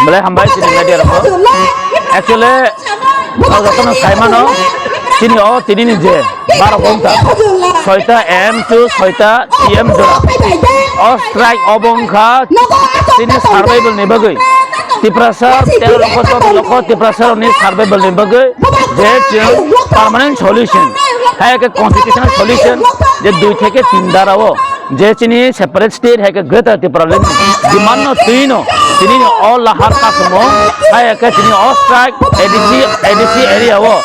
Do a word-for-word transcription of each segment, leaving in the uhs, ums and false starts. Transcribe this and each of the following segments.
Belai hambai chini media rok. Actually, o jotono saimano, chini o tini ni je baro ghonta, soita A M to soita P M jora. O strike obo wngkha chini survival ni bagwi. Tiprasa tero lokho, chobbish lokho Tiprasa rokni survival ni bagwi je chwng permanent solution, hai khe constitutional solution, je dui theke tin dara o je chini separate state hai khe Greater Tipraland demand no twi no tini ni o lahar kasumung hai khe chini o strike A D C, A D C area o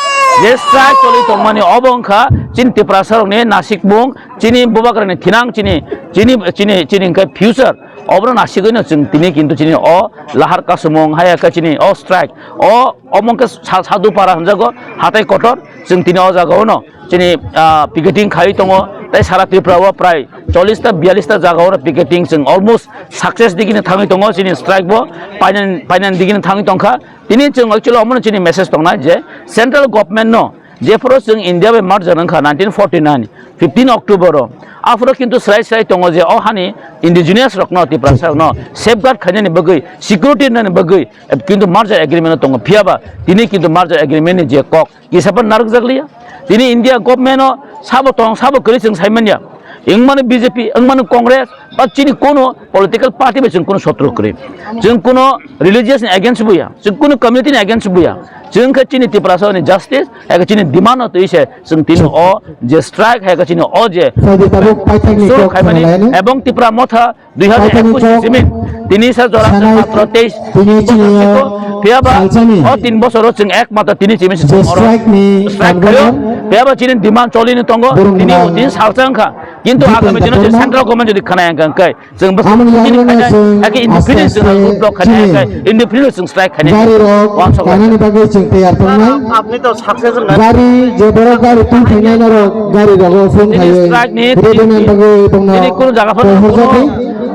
je strike choli tongmani obo wngkha chini Tiprasa rokni nasikmung, chini bubagrani thinang, chini, chini, chini, chini hwnkhe future. Obono nasigwi no chwng tini kintu chini o lahar kasumung hai khe chini o strike o omo wngkhe sa-, Sadhu Para hwnjago, hatai kotor. Chwng tini o jaga o no chini, ah, picketing khai tongo, tei sara Tripura o prai chollish ta biyallish ta jaga o no picketing chwng almost success digini thangwi tongo, chini strike bo painan, painan digini thangwi tongkha. Tini chwng actually omono chini message tongnai je central government no jephuru chwng India bai merger wngkha nineteen forty nine, fifteen October o, aphuru kintu srai srai tongo je o hani indigenous rokno, Tiprasa rokno safeguard khainani bagwi, security rwnani bagwi, kintu merger agreement o tongo. Phiyaba tini kintu merger agreement ni je kok, kisa phan narwkjak liya. Tini India government o sabo tong, sabo kwrwi chwng sai manya. Wngmano B J P, wngmano Congress, ba chini kono political party bai chwng kono sotro kwrwi. Chwng kono religious ni against buya, chwng kono community ni against buya. Chwng khe chini Tiprasa ni justice, eke chini demand no twi se chwng tini o je strike, eke chini o je Saudi tabuk paithakni sur kok khaimani, khwlaini. Ebong Tipra Motha Dui hajar ekush ni simin tini sa jora matro teis. Tini chini o phiyaba salsani o tin bosor o chwng ek matro tini chini strike ni strike khayo. Phiyaba chini demand choli ni tongo. Tini o tin salsa wngkha. Kintu agami dino je central government jodi khana yang kangkai, chwng bwswk chini khaina, ake independent chwng road block khaina yang kai, independent chwng strike khaina. Gari rok kanani bagwi chwng tayar tongnai. Apni to success wngkha. Gari je borok gari twi phainai norok gari rogo phone khayo. Tini strike ni tini, tini kono jaga phano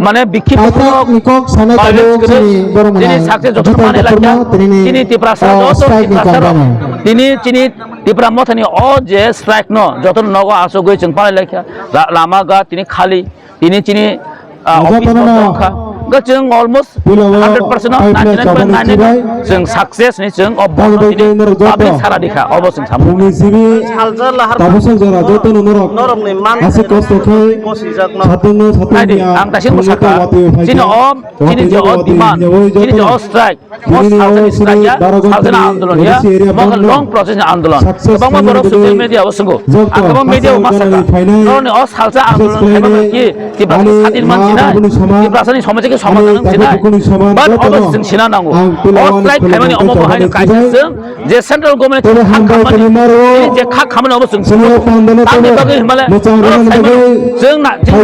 mane bikhip ni kok sana tabuk chini borok mane success joto mane lakya. Tini Tiprasa joto Tiprasa rok. Tini chini Tipra Mothani o je strike no joto nogo asogwi chwng palai lakya. Lama ga tini khali. Tini chini, ah, office bo tongkha. Ga chwng almost hundred percent no, ninety nine point nine nine chwng success ni chwng o bono tini public sara dikha, obo chwng samu. Salsa lahar tabuk sal jora joto no norok. Norok ni man aswk kosto khai. Satungno satungya. Ang taising bwsakha. Chini o, chini je o demand, chini je o strike. O salsani strike ya, salsani andolon ya, omo khe long process ni andolon. Kwbangma borok social media o swngo. Ang kwbangma media o ma sakha. Norokni o salsa andolon khaima bai ki Tiprasa sadin mansinai, Tiprasani somosya khe somadhan wngsinai. But obo chwng sina nango. O strike khaimani omo bo haino kaisa chwng je central government kha khamani, je kha khamani obo chwng sina. Tamni bagwi himale norok saimano chwng na, chwng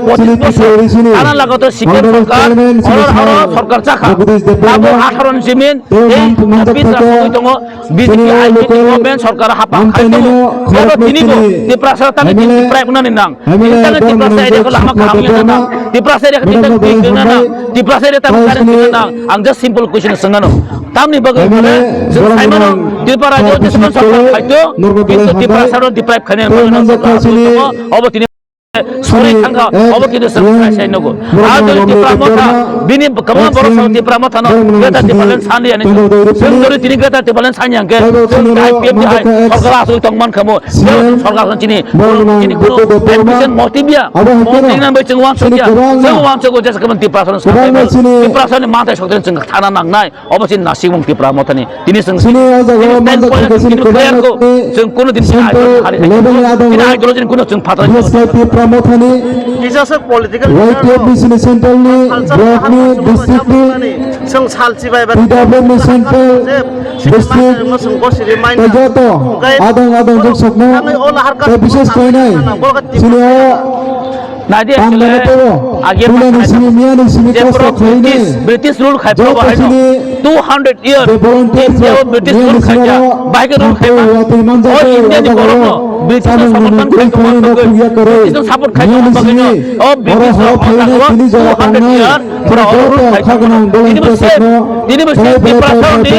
pochis bosor ana lagato sikhe sorkar, oro oro sorkar chakha. Abo atharo ni simin. Tei B J P asogwi tongo, B J P I P T government sorkar hapang khai tongo. Abo tini bo Tiprasa tani tini Tipra kunani nang. Tini tani Tiprasa area ko lama kaham ya nang. Tiprasa area ko tini tini tini nang. Tiprasa area tani tani tini nang. Ang just simple question sengano. Tamni bagwi mane jeng saimano Tiprasa area ko sorkar khai to. Kintu Tiprasa ro deprive khaina bagwi sorkar asogwi tongo. Abo tini Sorry, thangkha, obo kintu chwng sai sai nugo. A dori Tipra Motha, bini kwbangma borok sa Tipra Motha no, Greater Tipraland sanliya ni. Chwng dori tini Greater Tipraland sanya hwnkhe, chwng I P F T hai sorkar aswk tong man kha mo. Sorkar chini, chini kuno application motive ya. Motive nang bai chwng uansuk ya. Chwng uansuk o jesa kwbang Tiprasa no sanliya. Tiprasa ni manthai sokthai chwng thana nangnai. Obo chini nasikmung Tipra Mothani. Tini chwng chini o jaga o ten manjak point khe chini chini clear kwbangma ko. Chini chwng kuno din chini central level ni adong chini o ideology kuno chwng phatha. Bises khe Tipra Mothani. Kisa se political Y T F B chini central ni, block ni, district ni, chwng salchi bai bai. P W ni central, district, tei joto adong adong jogsokno tei bises khe nai chini o Naidi actually, age je pro British, British rule khai pro bahai no two hundred year India o British rule khai ya, bahai ke rule khai ma. O India ni borok no, British no support khan khai tongma bagwi, British no support khai tongma bagwi no, o British no o jaga o two hundred year borok oro khai tongma. Tini bo se, tini bo se Tiprasa ni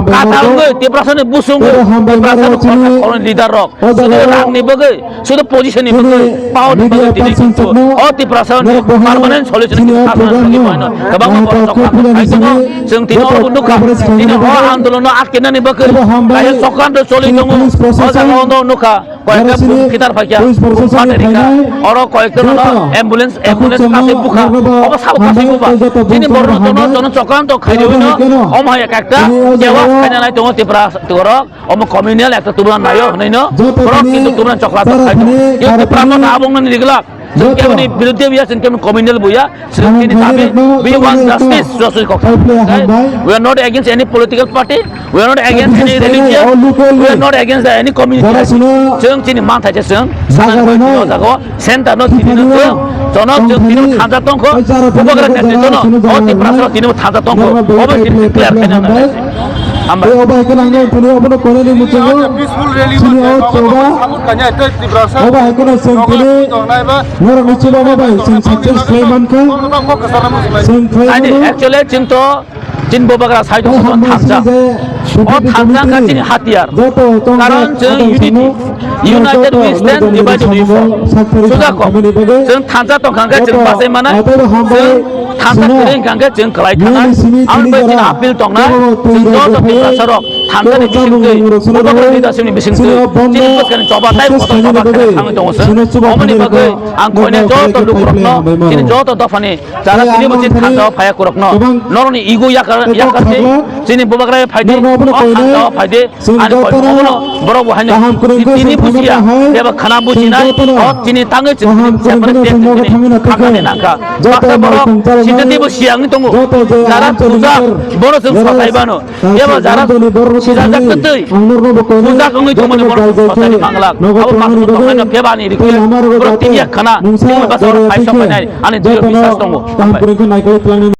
kathang wngwi, Tiprasa ni busung wngwi, Tiprasa ni kotor kotor leader rok. Sudu rang ni bagwi, sudu position ni bagwi, power ni bagwi tini kintu o Tiprasa ni permanent solution ni kok sajaknani bagwi no kwbangma borok rok khai tongo. Chwng tini oro nukha, tini o andolon no atkainani bagwi kaisa chokranto choli tongo. O jaga o no nukha. Koyekta bum kitar phaikya, bum pate rikha. Oro koyekta no ambulance, ambulance kasi bukha. Obo sabo kasi buba. Chini borno jono, jono chokranto khairwi no, omo hai ekta kewa khaina nai tongo Tipra oro. Omo communal ekta tubuna naio hwnwi no. Borok kintu tubuna chokranto khai tongo. Kintu Tipra no abong nani riglak. Chwng kemni biruddhe buya, chwng kemni communal buya. Chwng chini dabi, we want justice, justice kok. We are not against any political party, we are not against any religion, we are not against the any community. Chwng chini manthaisa chwng, sana jaga o, center no chini no chwng, jono chwng chini thansa tongkho, bubagra netritwo no, o Tiprasa chini thansa tongkho, obo chini clear khaina nangnai. Hambai. Obo hai kheno ang nini obono koinani muchungo. Chini o choba. Obo hai kheno chwng tini norokni chubago bai chwng success khlai mankha. Chwng khlai mano. Actually, chwng to, chini bubagra side o thansa. O thansa wngkha chini hatiyar. Karon chwng unity. United we stand, divided we fall. Suja kok. Chwng thansa tongkha hwnkhe chwng bachai manai. Chwng thansa kwrwi hwnkha hwnkhe chwng kwlai thangnai. Ang bai chini appeal tongnai. Chwng joto Tiprasa rok thansa ni bisingtwi, Bubagra leadership ni bisingtwi, chini bwskangni choba tei kotor choba khe thangwi tongo chwng. Omoni bagwi ang khoinai joto lukurokno, chini joto dophani jara tini bo chini thansa o phaiya kwrwkno, norokni ego yakar, yakar di, chini Bubagra phaidi, o thansa o phaidi. Ani koi obono borok bo haino tini bujiya, eba khana bujinai, o tini tangwi chwng tini separate state ni tini khakani nangkha. Baksa borok sida tei bo siyangni tongo. Jara puja, bono chwng sathai bano. Eba jara sijajak kwtwi, puja wngwi tongmani borok chwng sathai manglak. Abo baksa tongnaino kebani rikhe, borok tini yak khana, tini baksa borok phaisa phainai, ani dui bisas tongo.